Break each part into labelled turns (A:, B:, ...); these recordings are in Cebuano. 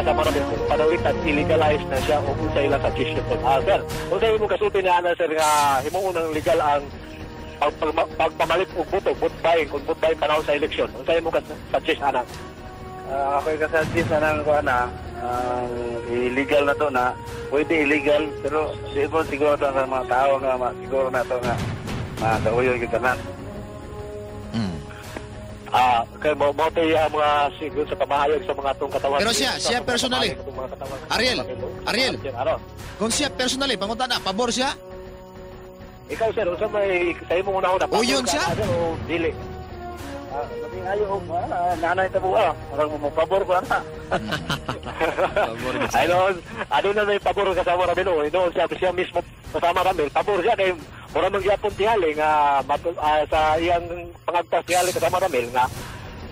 A: kasama Ramil kung pananglitan illegalize na siya o unsa ilang suggestion po. Sir, unsa imong kasulti na ana, sir, nga himuon ng legal ang pagpamalit og boto, vote buying, kung vote buying panahon sa eleksyon? Unsa imong suggest ana?
B: Ako yung kasuggest na nang kuan na ang illegal na to na pwede illegal, pero di ko siguro to sa mga tao nga siguro na to nga makauyon kita na.
A: Kay mo mo ang mga siguro sa pamahayag sa mga atong katawan.
C: Pero siya personally, Ariel, Ariel.
A: Ano?
C: Kung siya personally, pangutan na, pabor siya?
A: Ikaw, sir, unsa may sa imong unahon na
C: O, yun siya?
A: Sir, o dili?
B: Labing ayo og nanay tabo parang mo pabor ko ana.
A: Ay noon, ano na may pabor kasama Ramil, o noon siya mismo kasama Ramil, pabor siya kay mura man gyapon tingali nga sa iyang pangagpas tingali kasama Ramil nga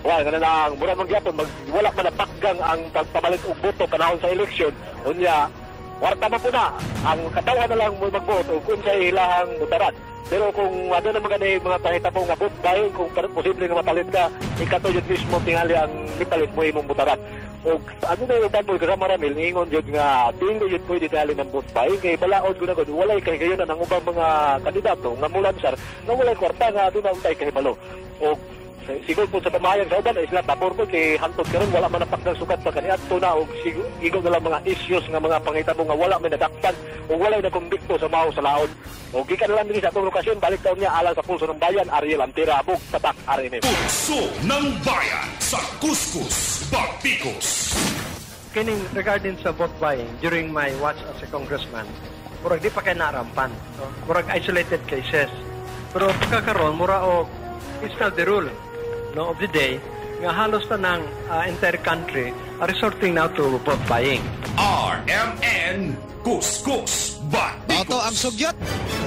A: wala nga na lang mura man gyapon mag wala man napakgang ang pagpamalit og boto panahon sa eleksyon, unya warta man po na ang katawan na lang mo magboto kung sa ilahang butaran. Pero kung ano naman gani mga pahitabo nga vote buying, kung posible nga mapalit ka, ikato yun mismo tingali ang mipalit mo imong butaran. O ano na yung uban mo kasama Ramil, ingon yun nga dili yun pwede tingali ng vote buying kay balaod ko na gud walay kay gayon ang ubang mga kandidato nga mulansar nga walay kwarta nga aduna untay kahibalo. O siguro po sa pamahayag sa uban ay sila pabor ko kay hantod karon wala man napakdang sukat sa kaniadto na og igo na lang mga issues nga mga pangitabo nga wala may nadakpan o walay nakumbikto sa mao sa laod. O gikan na lang dinhi sa atong lokasyon, balik taon niya alang sa Pulso ng Bayan, Ariel Antira, Abog, Tatak, RMM.
D: Pulso ng Bayan sa Kuskus Batikos.
E: Kining regarding sa vote buying, during my watch as a congressman, murag di pa kay narampan, no? Murag isolated cases. Pero pagkakaroon, mura og it's not the rule, no, of the day nga halos na ng entire country are resorting now to vote buying.
D: RMN Kuskus Batikos.
C: Toto ang sugyot.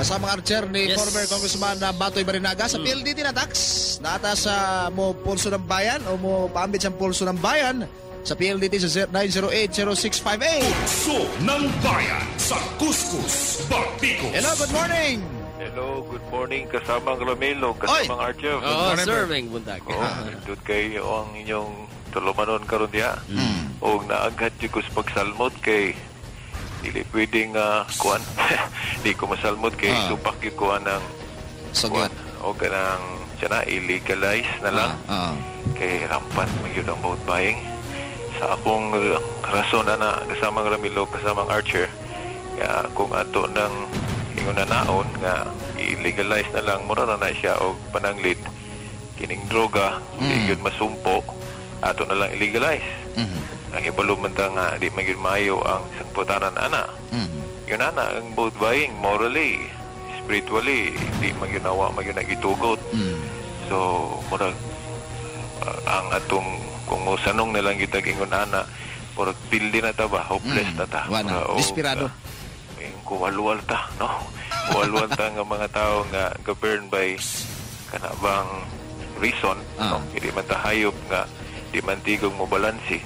C: Kasama ang archer ni former Congressman na Batoy Barinaga sa PLDT na tax. Naata sa mo Pulso ng Bayan o mo paambit sa Pulso ng Bayan sa PLDT sa 908-0658.
D: Pulso ng Bayan sa Kuskus Batikos.
C: Hello, good morning.
F: Hello, good morning. Kasamang Ramilo, kasamang Archer.
G: Oh,
C: Morning,
G: sir, Meng buntag.
F: Oh, nindot kayo ang inyong tulumanon karon diha. Og naaghat jud ko sa pagsalmot kay dili pwedeng kuan. Di ko masalmot kay supak gyud ko anang
C: Sugyot.
F: kuan o kanang siya na illegalize na lang kay rampant man gyud ang vote buying. Sa akong rason ana, kasamang Ramilo, kasamang Archer, nga kung ato nang ingon na naon nga i-legalize na lang, mura na na siya og pananglit kining droga, di gyud masumpo, ato na lang i-legalize. Ang ibalo man ta nga di man gyud maayo ang sangputanan ana. Yun ana ang vote buying, morally, spiritually, di man gyud nawa man gyud nagitugot. So murag ang atong kung mosanong na lang gyud ingon ana, murag pildi na ta ba, hopeless na ta.
C: Wa na.
F: Murag, oh,
C: Desperado.
F: Yung kuwalwal ta, no? Kuwalwal ta nga mga tao nga governed by kana bang reason, no? Hindi man ta hayop nga di man tigong mo balanse.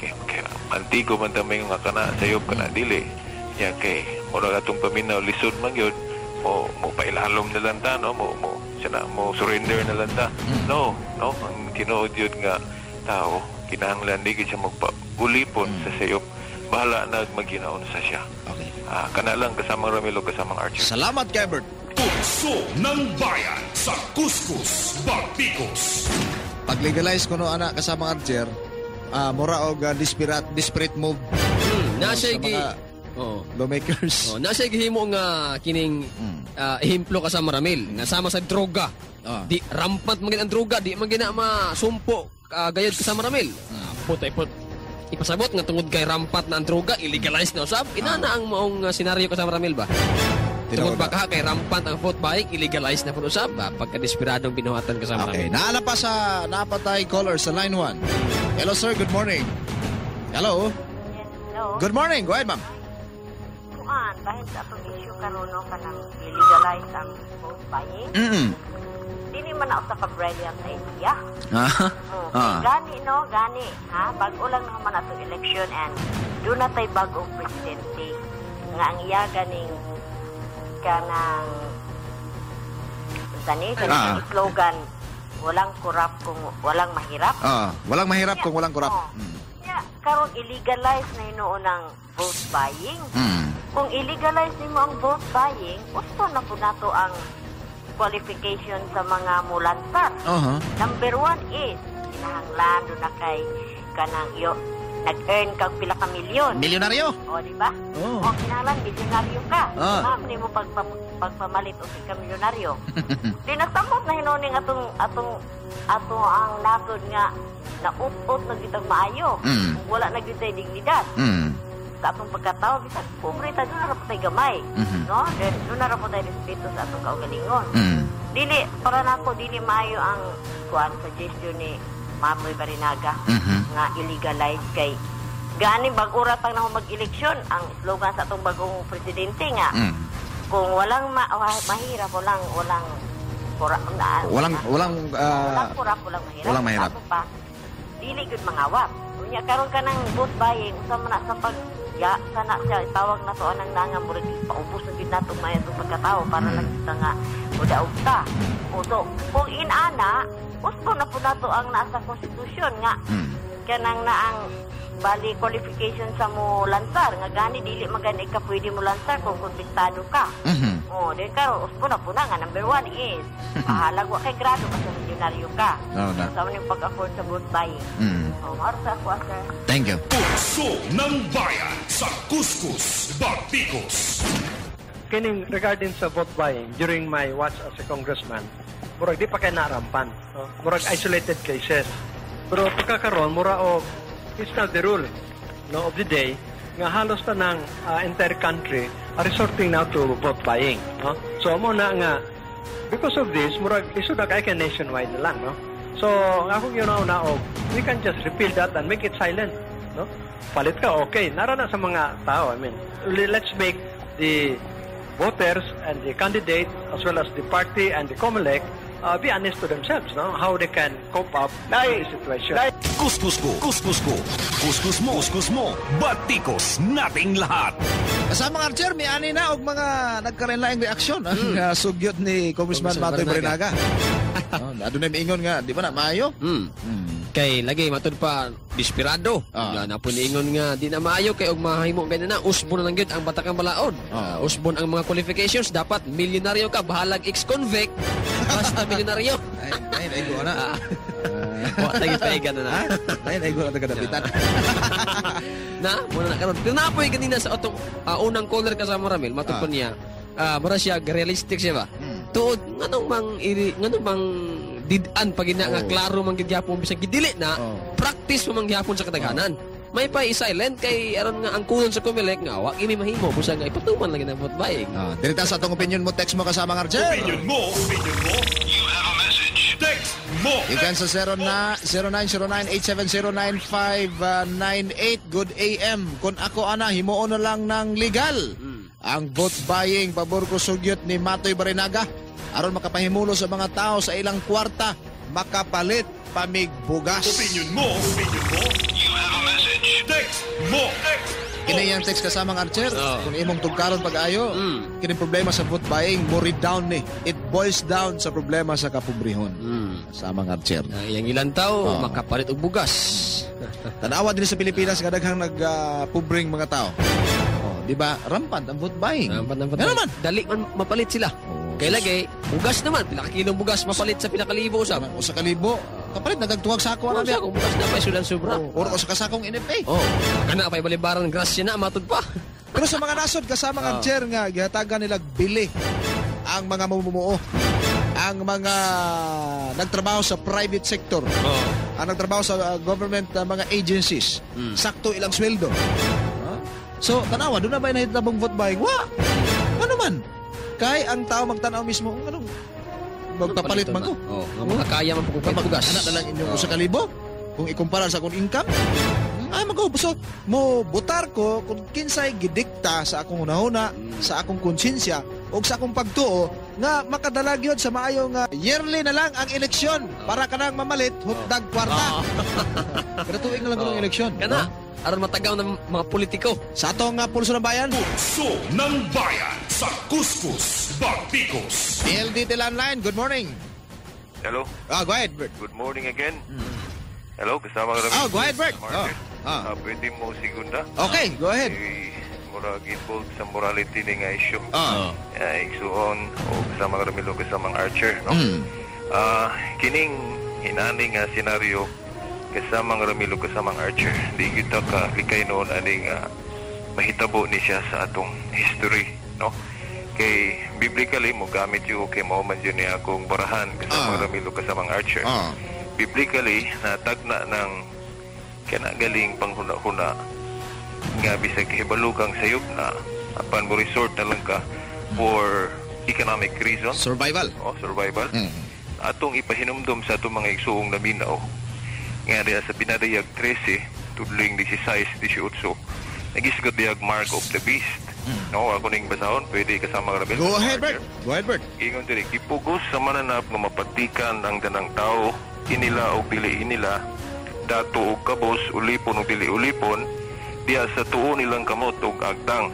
F: Kay antigo man ta may nga kana sayop kana dili. Ya kay murag atong paminaw lisod man gyud mo pailalom na lang ta, no? Mo siya na, mo surrender na lang ta. No, ang tinuod yun nga tao kinahanglan di gyud siya magpaulipon sa sayop. Bahala na maginaon sa siya.
C: Okay.
F: Kana lang, kasamang Ramilo, kasamang Archer.
C: Salamat, Kebert.
D: Pulso ng Bayan sa Kuskus Batikos.
C: Pag legalize ko no ana kasama Archer, mura og desperate move
G: Nasa
C: sa
G: gi
C: mga lawmakers.
G: Oh, nasa gihimo nga kining ehemplo kasama Ramil nga sama sa droga. Di rampant man gid ang droga, di man gina masumpo gayud kasama Ramil. Putay put. Ipasabot nga tungod kay rampat na ang droga, illegalize na usab. Ina na ang maong senaryo kasama Ramil ba?
C: Tinuod
G: Tungod ba
C: na.
G: ka kay rampant ang vote buying, illegalize na pud usab ba? Pagka desperadong binuhatan kasama
C: Okay,
G: Ramil.
C: naala pa sa napatay caller sa line 1. Hello, sir, good morning. Hello.
H: Yes, hello.
C: Good morning. Go ahead, ma'am.
H: Kuan, bahin sa atong issue karon, no, kanang illegalize ang vote buying. Dili man na usa ka brilliant idea. Oh, gani no, gani, ha, bag-o lang naman atong election and duna tay bag-ong presidente nga ang iya ganing kanang unsa ni kanang slogan, walang korap kung walang mahirap.
C: Walang mahirap kung walang korap.
H: Oh. Unya karon illegalize na hinuon ang vote buying. Kung illegalize nimo ang vote buying, gusto na po nato ang qualification sa mga mulansar. Number 1 is kinahanglan do na kay kanang iyo nag-earn kag pila ka milyon.
C: Milyonaryo.
H: O, di ba?
C: Oh.
H: O, kinahanglan milyonaryo ka.
C: Ah.
H: Ma'am, nimo pagpamalit og ka milyonaryo. Dinasamot na hinuon ning atong ato ang nasod nga naut-ut na gyud ang maayo. Wala na gyud tay dignidad. Sa atong pagkatao, bisan pobre ta, doon na ra po tay gamay. No? Then, doon na ra po tay respeto sa atong kaugalingon. Dili, para nako dili maayo ang kuan suggestion ni Matoy Barinaga nga illegalize kay gani bag-o ra tang nako mag-eleksyon ang slogan sa atong bagong presidente nga kung walang mahirap, walang
C: Walang
H: walang kurap, walang mahirap.
C: Walang mahirap.
H: Ato pa dili gyud mangawat. Unya karon ka ng vote buying usa man na sa pag ya sana siya itawag na to anang nanga murag paubos na gyud nato may atong pagkatao para lang kita nga mudaog ta. O, so kung inana gusto na po nato ang nasa konstitusyon nga kanang naang bali qualification sa mo lansar nga gani dili magani ka pwede mo lansar kung konbiktado ka. Oh, then karon usbo na po na nga number 1 is bahalag wa kay grado basta milyonaryo ka.
C: No, na.
H: Sa so, pag-afford sa vote buying. Oh, maro sa ako, sir.
C: Thank you.
D: Pulso ng bayan sa Kuskus Batikos.
E: Kining regarding sa vote buying during my watch as a congressman, murag di pa kay narampan, no? Murag isolated cases. Pero pagkakaroon mura og it's not the rule, no, of the day nga halos ta ng entire country are resorting now to vote buying, no? So mo na nga because of this murag isud na kay nationwide na lang, no? So ang akong na og we can just repeal that and make it silent, no? Palit ka, okay, nara na sa mga tao. I mean, let's make the voters and the candidate as well as the party and the COMELEC be honest to themselves, no? How they can cope up with the situation.
D: Kuskus ko, kuskus ko, kuskus mo, kuskus mo, batikos nating lahat.
C: Kasama nga, Archer, may ani na og mga nagkaroon reaksyon ang sugyot ni Congressman Matoy Barinaga. Oh, adunay miingon nga, di ba na maayo?
G: Kay lagi matud pa desperado. Wala na po niingon nga di na maayo kay og mahimo ganyan na usbon na lang gyud ang batakang balaod. Usbon ang mga qualifications, dapat milyonaryo ka, bahalag ex-convict basta milyonaryo.
C: Ay, naigo na.
G: Wa tagi paigan na.
C: Ay, naigo na tagadapitan.
G: Na, muna na karon. Pero napoy kanina sa atong unang caller kasama Ramil, matud pa niya. Mura siya realistic siya ba? Tuod nganong mang did-an pag ina nga klaro man gid gyapon bisag gidili na practice mo man gyapon sa kadaghanan. May pa i-silent kay aron nga ang kunon sa COMELEC nga wa kini mahimo busa nga ipatuman lagi na vote buying.
C: Direta sa atong opinion mo, text mo kasama nga Archer.
D: Opinion mo, you have a message. Text mo.
C: You can sa 0909-870-9598. Good AM. Kung ako ana himuon na lang ng legal. Ang vote buying pabor ko sugyot ni Matoy Barinaga aron makapahimulo sa mga tao sa ilang kwarta makapalit pamigbugas.
D: Opinion mo, you have a message. Text mo. Text.
C: Kini yang text kasamang Archer, kung imong tugkaron pag-ayo, kini problema sa vote buying mo read down ni. It boils down sa problema sa kapobrehon. Kasamang Archer.
G: Iyang ilang tao makapalit og bugas.
C: Tanawa din sa Pilipinas nga daghang nagpobring mga tao. Di ba? Rampant ang vote buying.
G: Rampant ang vote buying.
C: Naman.
G: Dali man mapalit sila. Kay lagay, bugas naman, pila ka kilong bugas mapalit sa pila ka libo usab.
C: Usa ka libo. Kapalit nagagtuwag sako ana
G: biya. Bugas na pa sulan sobra.
C: Or usa ka sakong NFA.
G: Oh, kana pa balibaran grasya na matud pa.
C: Pero sa mga nasod kasama ang chair nga gihatagan nila bili ang mga mamumuo, ang mga nagtrabaho sa private sector, ang nagtrabaho sa government mga agencies, sakto ilang sweldo. So, tanawa, doon na ba nahitabong vote buying? Wa! Ano man? Kay ang tao magtanaw mismo, anong magpapalit man ko?
G: Oh, makakaya man pagkukulit bugas.
C: Anak na lang inyong 1,000 kung ikumpara sa akong income. Ay, mag so, mo butar ko kung kinsay gidikta sa akong hunahuna, sa akong konsensya, o sa akong pagtuo, nga makadala gyud sa maayo nga yearly na lang ang eleksyon para kanang mamalit hutdag kwarta. Pero tuig na lang ang eleksyon.
G: Kana, aron matagaw ng mga politiko.
C: Sa atong pulso ng bayan.
D: Pulso ng bayan sa Kuskus Batikos.
C: PLDT Landline, good morning.
F: Hello.
C: Go ahead, Bert.
F: Good morning again. Hello, kasama ka.
C: Go ahead, Bert.
F: Pwede mo segunda.
C: Okay, go ahead.
F: Eh, murag involved sa morality ni nga issue. Igsuon o kasama Ramilo, kasama Archer, no? Kining hinani nga senaryo, kasama Ramilo, kasama Archer, di kita ka likay noon ani nga mahitabo ni siya sa atong history, no? Kay biblically mo gamit yung kay mao man yun niya akong barahan, kasama Ramilo, kasama Archer. Biblically natagna ng kanagaling panghuna-huna nga bisag hibalo kang sayop na, apan mo resort na lang ka for economic reason.
C: Survival.
F: Oh, survival. Atong ipahinumdom sa atong mga igsuong naminaw nga diya sa Pinadayag 13 tudling 16 18 nagisgot diyag mark of the beast. No, ako ning basahon, pwede kasama Ramil.
C: Go ahead, Bert. Go ahead, Bert.
F: Ingon diri, gipugos sa mananap nga mapatikan ang tanang tao, inila og dili inila, dato og kabos, ulipon og dili ulipon, diya sa tuo nilang kamot og agtang.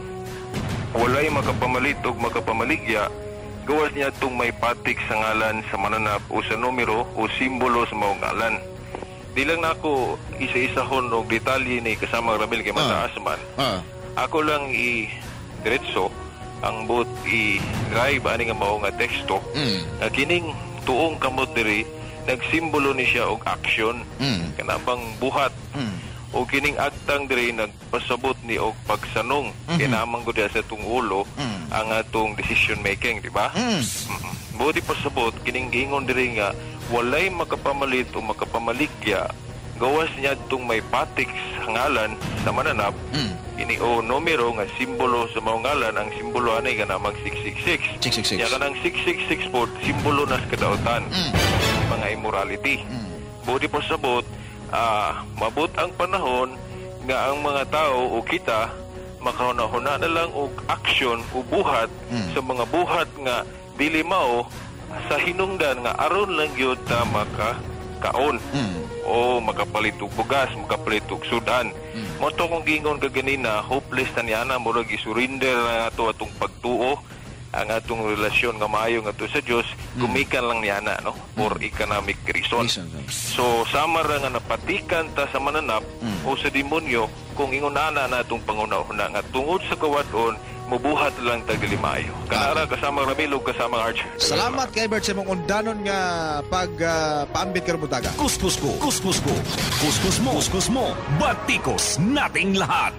F: Walay makapamalit og makapamaligya, gawas niya itong may patik sa ngalan sa mananap o sa numero o simbolo sa maong ngalan. Di lang nako isa-isahon og detalye ni kasama Ramil kay mataas man. Ako lang i-diretso ang buot i-drive ani nga mao nga teksto. Na kining tuong kamot diri nagsimbolo ni siya og action, kanabang buhat. O kining agtang diri nagpasabot ni og pagsanong. Kinamang gud sa atong ulo ang atong decision making, di ba? Buot ipasabot kining giingon diri nga walay makapamalit o makapamaligya gawas niya itong may patik sa ngalan sa mananap, ini o numero nga simbolo sa maong ngalan. Ang simbolo ani kanamang 666.
C: 666.
F: Ya kanang 666 po simbolo na sa kadautan, mga immorality. Buti pasabot, mabot ang panahon nga ang mga tao o kita makahuna-huna na lang og action o buhat sa mga buhat nga dili mao sa hinungdan nga aron lang gyud ta makakaon o makapalit og bugas, makapalit og sudan. Mo to kung giingon kaganina, hopeless na niya na, murag isurrender na ato atong pagtuo, ang atong relasyon nga maayo ngadto sa Dios, gumikan lang niya na, no, for economic reason. So sama ra nga napatikan ta sa mananap o sa demonyo kung ingon ana na atong panguna-una nga tungod sa kawadon mubuhat lang tag dili maayo. Kanara kasama Ramilo, kasama Archer.
C: Salamat kay Bert sa imong undanon nga pag paambit karon buntaga.
D: Kuskus ko, kuskus ko, kuskus mo, kuskus mo, batikos nating lahat.